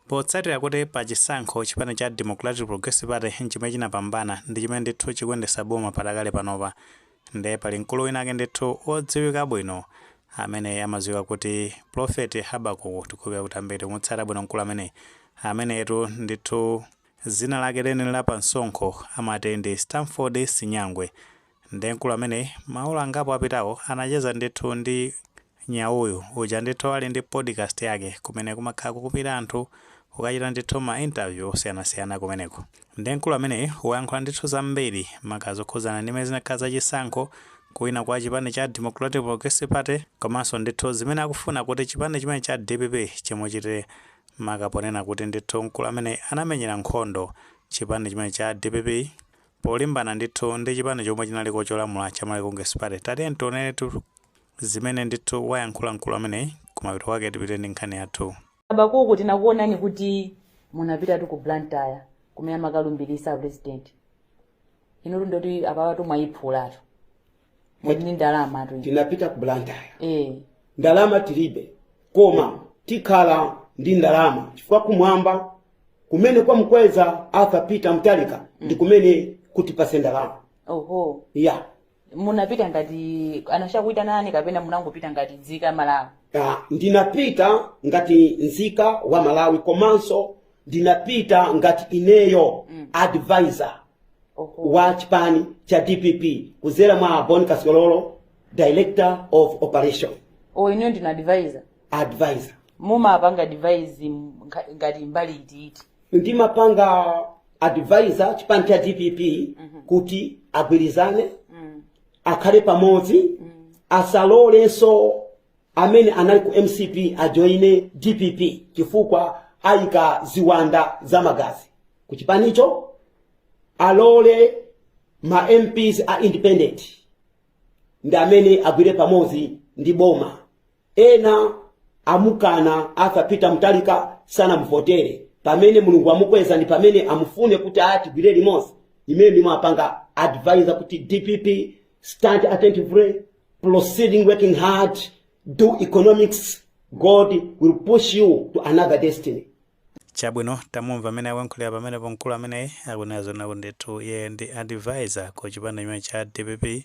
Potsatira kuti pa chisankho chipani cha Democratic Progressive Party chimene chinapambana ndi chimene ndithu chikuyendetsa boma padakale panopa, nde pali mkulu winake ndithu odziwika bwino amene amadziwika kuti Prophet Habakuku. Tikhulupirira kuti ambiri tikumutsata bwino mkulu amene amenetu ndithu zina lake lenileni la pamsonkho amati ndi Stanford Sinyangwe. Nde mkulu amene maola angapo apitawo anacheza ndithu ndi Nyauyu uja ndithu ali ndi podcast yake kumene kumakhala kukupita anthu kukachita ndithu ma interview osiyanasiyana kumeneko. Nde mkulu amene wayankhula ndithu zambiri, maka zokhudzana ndi mmene zinakhala zachisankho, kuwina kwa chipani cha Democratic Progressive Party, komanso ndithu zimene akufuna kuti chipani chimene cha DPP chimuchitire, maka ponena kuti ndithu mkulu amene anamenyera nkhondo chipani chimene cha DPP polimbana ndithu ndi chipani chomwe chinaliko cholamula cha Malawi Congress Party. Tatiye tioneretu zimene ndithu wayankhula mkulu amene, kumapeto kwake tipite ndi nkhani yathu. Habakuku, tinakuonani kuti munapitatu ku Blantyre kumene amakalumbirisa president. Inu ndoti apapatu mwayiphulatu, muli ndi ndalama tu. Tinapita ku Blantyre. Eh. Ndalama tilibe, koma tikhala ndi ndalama chifukwa kumwamba kumene kwamukweza Arthur Peter Mutharika ndi kumene kutipase ndalama. Oho. Ya. Munapita ngati anachakuitanani kapena munangopita ngati nzika Malawi? Ah, ndinapita ngati nzika wa Malawi, komanso ndinapita ngati ineyo advisor wa chipani cha DPP kuzera mwa Bon Kasiololo, director of operation. O, ineyo ndinu advisor? Advisor. Mumapanga advise ngati mbali itiiti? Ndimapanga advisor chipani cha DPP kuti agwirizane, akhale pamodzi, asalolenso amene anali ku MCP ajoine DPP chifukwa ayika ziwanda zamagazi ku chipanicho, alole ma MPs a independent ndi amene agwire pamodzi ndi boma. Ena amukana Arthur Peter Mutharika, sanamuvotere. Pamene Mulungu amukweza ndi pamene amufune kuti atigwire limodzi. Imene ndimapanga advisor kuti DPP stand attentively, proceeding, working hard, do economics, God will push you to another destiny. Chabwino, tamumva amene akuyankhulira pamenepo. Mkulu ameneyi akunena zona kuti ndithu iye ndi advisor ku chipani chimene cha DPP.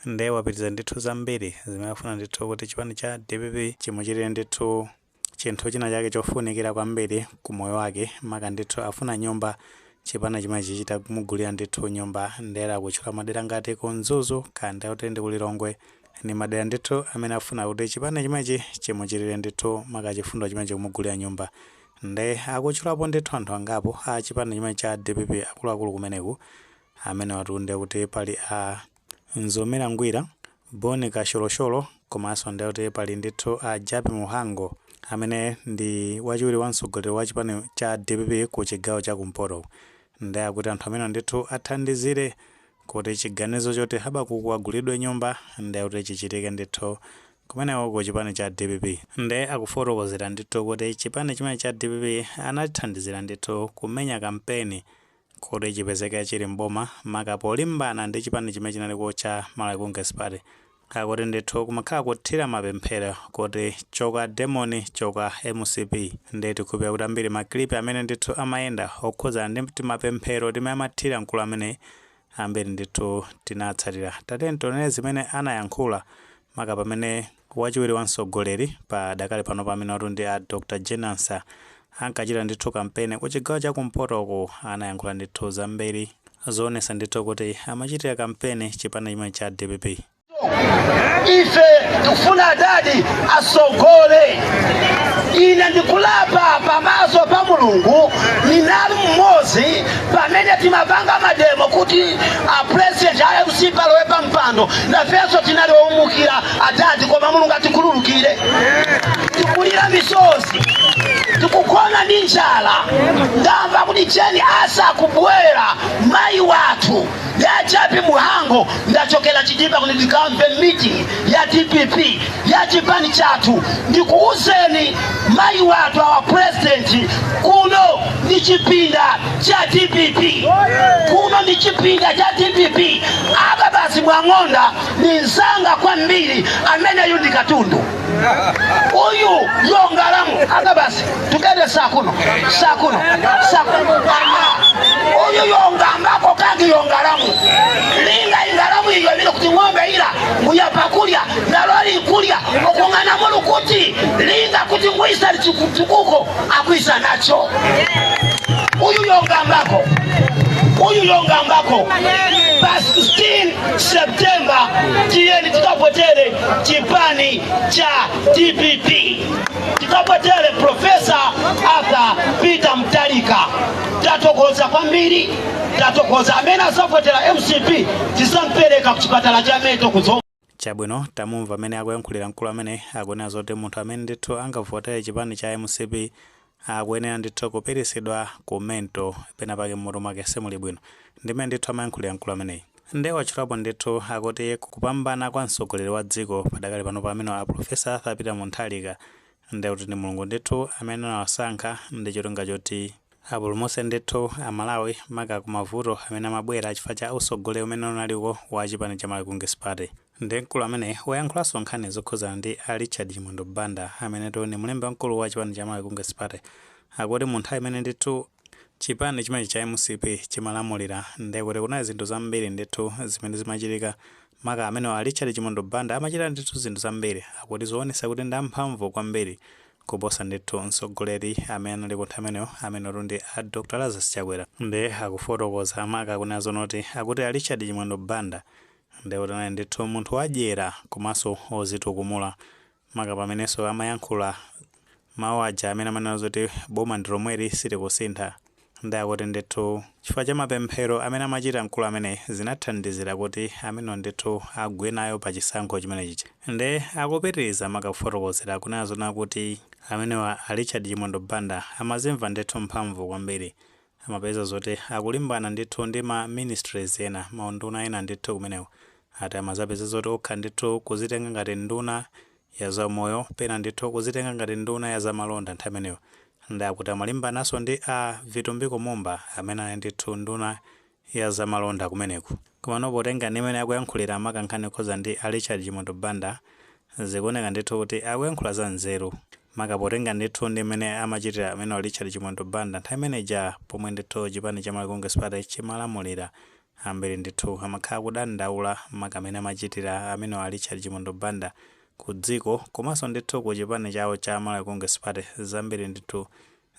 Ndiye wapitiriza ndithu zambiri zimene afuna ndithu kuti chipani cha DPP chimuchitire ndithu chinthu china chake chofunikira kwambiri ku moyo wake, maka ndithu afuna nyumba, chipani chimene chichita kumugulira ndithu nyumba. Ndera akutchula madera ngati ku Mzuzu kanda kuti ndi ku Lilongwe, ni madera ndithu amene afuna kuti chipani chimenechi chimuchitire ndithu maka chifundo chimene chikumugulira nyumba. Nde akutchulapo ndithu anthu angapo a chipani chimene cha DPP, akuluakulu kumeneku amene watunde kuti pali a Nzomera Ngwira, Boni Kasholosholo, komanso ndi kuti pali ndithu a Japi Muhango amene ndi wachiwiri wa mtsogoleri wa chipani cha DPP ku chigawo cha kumpoto. Ndi akuti anthu amene ndithu athandizire kuti chiganizo choti Habakuku agulidwe nyumba ndi kuti chichitike ndithu kumeneko ku chipani cha DPP. Nde akufotokozera ndithu kuti chipani chimene cha DPP anathandizira ndithu kumenya kampeni kuti chipezeke chili mboma, maka polimbana ndi chipani chimene chinaliko cha Malawi Congress Party. Akuti ndithu kumakhala kuthira mapemphero kuti choka demon, choka MCP. Ndi tikhulupirira kuti ambiri ma clip amene ndithu amayenda okhudzana ndi timapemphero timene amathira mkulu amene ambiri ndithu tinatsatira. Tatiyeni tionere zimene anayankhula, maka pamene wachiwiri wa mtsogoleri pa dakali pano pamene watu ndi a Dr Jane Ansah ankachita ndithu kampeni ku chigawo cha kumpotoko. Anayankhula ndithu zambiri zoonesa ndithu kuti amachitira kampeni chipani chimene cha DPP. Ife tikufuna adadi asogole. Ine ndikulapa pamaso pa Mulungu, ninali mmodzi pamene timapanga ma demo kuti a president a MCP alowe pa mpando. Nafenso tinali owumukira adadi, koma Mulungu atikhululukire. Tikulira misozi, tikugona ndi njala. Ndamva kuti Jane Ansah kubwera, mayi wathu ya Japi Muhango. Ndachokera Chitipa kuti ndikamve meeting ya DPP ya chipani chathu. Ndikuuzeni, mayi wathu, our president kuno ndi Ndi chipinda cha DPP kuno, ndi chipinda cha DPP. Aba basi Mwang'onda ni nzanga kwambiri, ameneyu ndi katundu uyu yongalamu. Aka basi tugende sakuno, sakuno, sakuno. Aha, uyu yongambako kangi yongalamu linga ingalamu iyo vile kuti ng'ombe ila nguya pakulya naloli kulya okung'ana mulukuti linga kuti ngwisa chitukuko akwisa nacho. Uyu yongambako, uyu yongambako. Pa 16 September tiyeni tikavotere chipani cha DPP, tikavotere Professor Arthur Peter Mutharika. Tatokoza kwambiri, tatokoza. Amene asavotera MCP tisampereka ku chipatala cha mental kuzo. Chabwino, tamumva amene akuyankhulira mkulu amene akunena zoti munthu amene ndithu angavotere chipani cha MCP akuyenera ndithu kupirisidwa ku mental, pena pake mmutu mwake simuli bwino. Ndimene ndithu amayankhulira mkulu ameneyi. Nde watchulapo ndithu akuti kupambana kwa mtsogoleri wa dziko padakali pano pamene a Professor Arthur Peter Mutharika, nde kuti ndi Mulungu ndithu amene anawasankha ndi cholinga choti apulumutse ndithu Amalawi maka kumavuto amene amabwera chifukwa cha utsogoleri umene unaliko wa chipani cha Malawi Congress Party. Ndi mkulu amene wayankhulanso nkhani zokhuzana ndi a Richard Chimwendo Banda amene ni mlembi wamkulu wa chipani cha Malawi Congress Party. Akuti mu nthawi imene ndithu chipani chimenechi cha MCP chimalamulira, nde kuti kunali zinthu zambiri ndithu zimene zimachitika, maka amene a Richard Chimwendo Banda amachita ndithu zinthu zambiri, akuti zoonesa kuti ndi amphamvu kwambiri kuposa ndithu mtsogoleri amene anali ku nthawi imeneyo, amene ndi a Dr Lazarus Chakwera. Nde akufotokoza maka kunena zonoti akuti a Richard Chimwendo Banda nde kuti anali ndithu munthu wadyera komanso ozitukumula, maka pamenenso amayankhula mawu aja amene amanena zoti boma ndi lomweli, sitikusintha. Ndi akuti ndithu chifukwa cha mapemphero amene amachita mkulu amene zinathandizira kuti amene ndithu agwe nayo pa chisankho chimenechi. Nde akupitiriza maka kufotokozera kunena zona kuti amenewa a Richard Chimwendo Banda amazimva ndithu mphamvu kwambiri, amapeza zoti akulimbana ndithu ndi ma ministries ena, maunduna ena ndithu kumeneko. Ati amazapeza zoti okha ndithu kuzitenga ngati nduna ya zamoyo, pena ndithu kuzitenga ngati nduna ya zamalonda nthawi imeneyo. Ndi akuti amalimbananso ndi a Vitumbiko Mumba amene ali ndithu nduna ya zamalonda kumeneko. Komano potenga ndi imene akuyankhulira maka nkhani yokhuza ndi a Richard Chimwendo Banda, zikuoneka ndithu kuti akuyankhula za nzeru, maka potenga ndithu ndi imene amachitira amene wa Richard Chimwendo Banda nthawi imeneja pomwe ndithu chipani cha Malawi Congress Party chimalamulira. Ambiri ndithu amakhala kudandaula maka amene amachitira amene wa Richard Chimwendo Banda ku dziko komanso ndithu ku chipani chawo cha Malawi Congress Party. Zambiri ndithu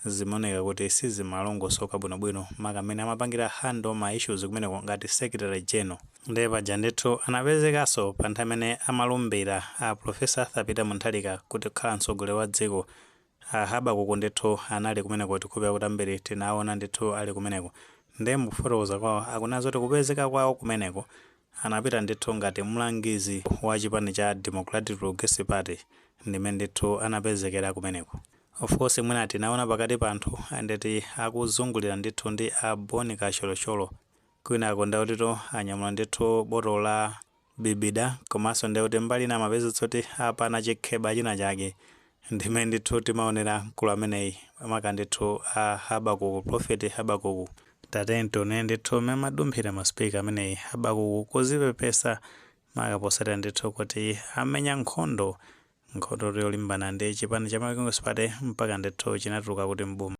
zimaoneka kuti sizimalongosoka bwinobwino maka amene amapangira handle ma issues kumeneko ngati secretary general. Ndiye paja ndithu anapezekanso pa nthawi imene amalumbira a Professor Arthur Peter Mutharika kuti kukhala mtsogoleri wa dziko. A Habakuku ndithu anali kumeneko, tikhulupirira kuti ambiri tinaona ndithu ali kumeneko. Ndiye mukufotokoza kwawo akunena zoti kupezeka kwawo kumeneko anapita ndithu ngati mlangizi wa chipani cha Democratic Progressive Party, ndimene ndithu anapezekera kumeneko. Of course mwina tinaona pakati pa anthu andeti akuzungulira ndithu ndi a Boni Kacholocholo, kwinako ndakutito anyamula ndithu botolo la bibida, komanso ndekuti mbali ina amapeza zoti apana chikheba china chake. Ndimene ndithu timaonera mkulu ameneyi maka ndithu a Habakuku, Prophet Habakuku. Tatento ne ndithu mmene amadumphira ma speaker ameneyi Habakuku kuzipepesa maka posatira ndithu kuti amenya nkhondo, nkhondo yolimbana ndi chipani cha Malawi Congress Party mpaka ndithu chinatuluka kuti mboma.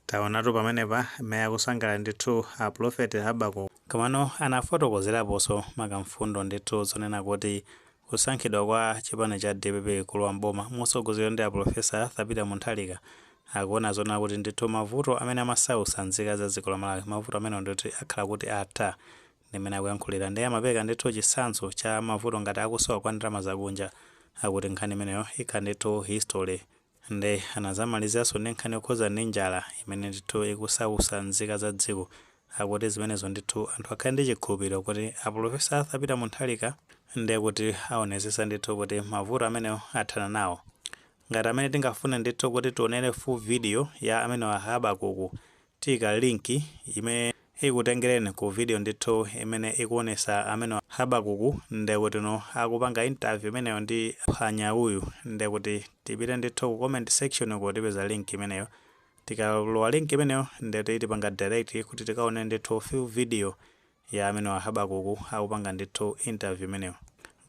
Taonatu pamenepa mmene akusangalala ndithu a Prophet Habakuku. Komano anafotokozeraponso maka mfundo ndithu zonena kuti kusankhidwa kwa chipani cha DPP kulowa mboma motsogozedwa ndi a Professor Arthur Peter Mutharika, akuona zonena kuti ndithu mavuto amene amasautsa nzika za dziko la Malawi, mavuto amene ndithu akhala kuti atha. Ndimene akuyankhulira ndiye amapereka ndithu chitsanzo cha mavuto ngati akusowa kwa ndalama zakunja, akuti nkhani imeneyo ikhala ndithu history. Nde anazamalizanso ndi nkhani yokhuza ndi njala imene ndithu ikusautsa nzika za dziko, akuti zimenezo ndithu anthu akhale ndi chikhulupiriro kuti a Professor Arthur Peter Mutharika ndiye kuti aonetsetsa ndithu kuti mavuto amenewo athana nawo. Ngati amene tingafune ndithu kuti tionere full video ya amene wa Habakuku, tiyika link imene Ikutengereni ku video ndithu imene ikuonesa amene Habakuku, ndekuti no akupanga interview imeneyo ndi phwanya uyu. Ndekuti tipite ndithu ku comment section uko, tipeza link imeneyo. Tikalowa link imeneyo, ndekuti tipanga direct kuti tikaone ndithu full video ya amene wa Habakuku akupanga ndithu interview imeneyo.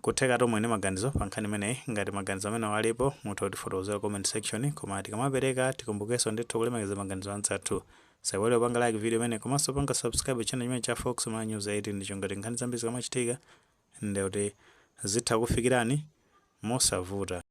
Kutheka tomwe ndi maganizo pa nkhani imeneyi. Ngati maganizo amene alipo, mutha kutifotokozera comment section. Koma tikamapereka, tikumbukenso ndithu kulemekeza maganizo anzathu. Saiwale kupanga like video imene, komanso panga subscribe channel chimene cha Fox Ma News 8, ndicho ngati nkhani zambiri zikamachitika, ndekuti zitha kufikirani mosavuta.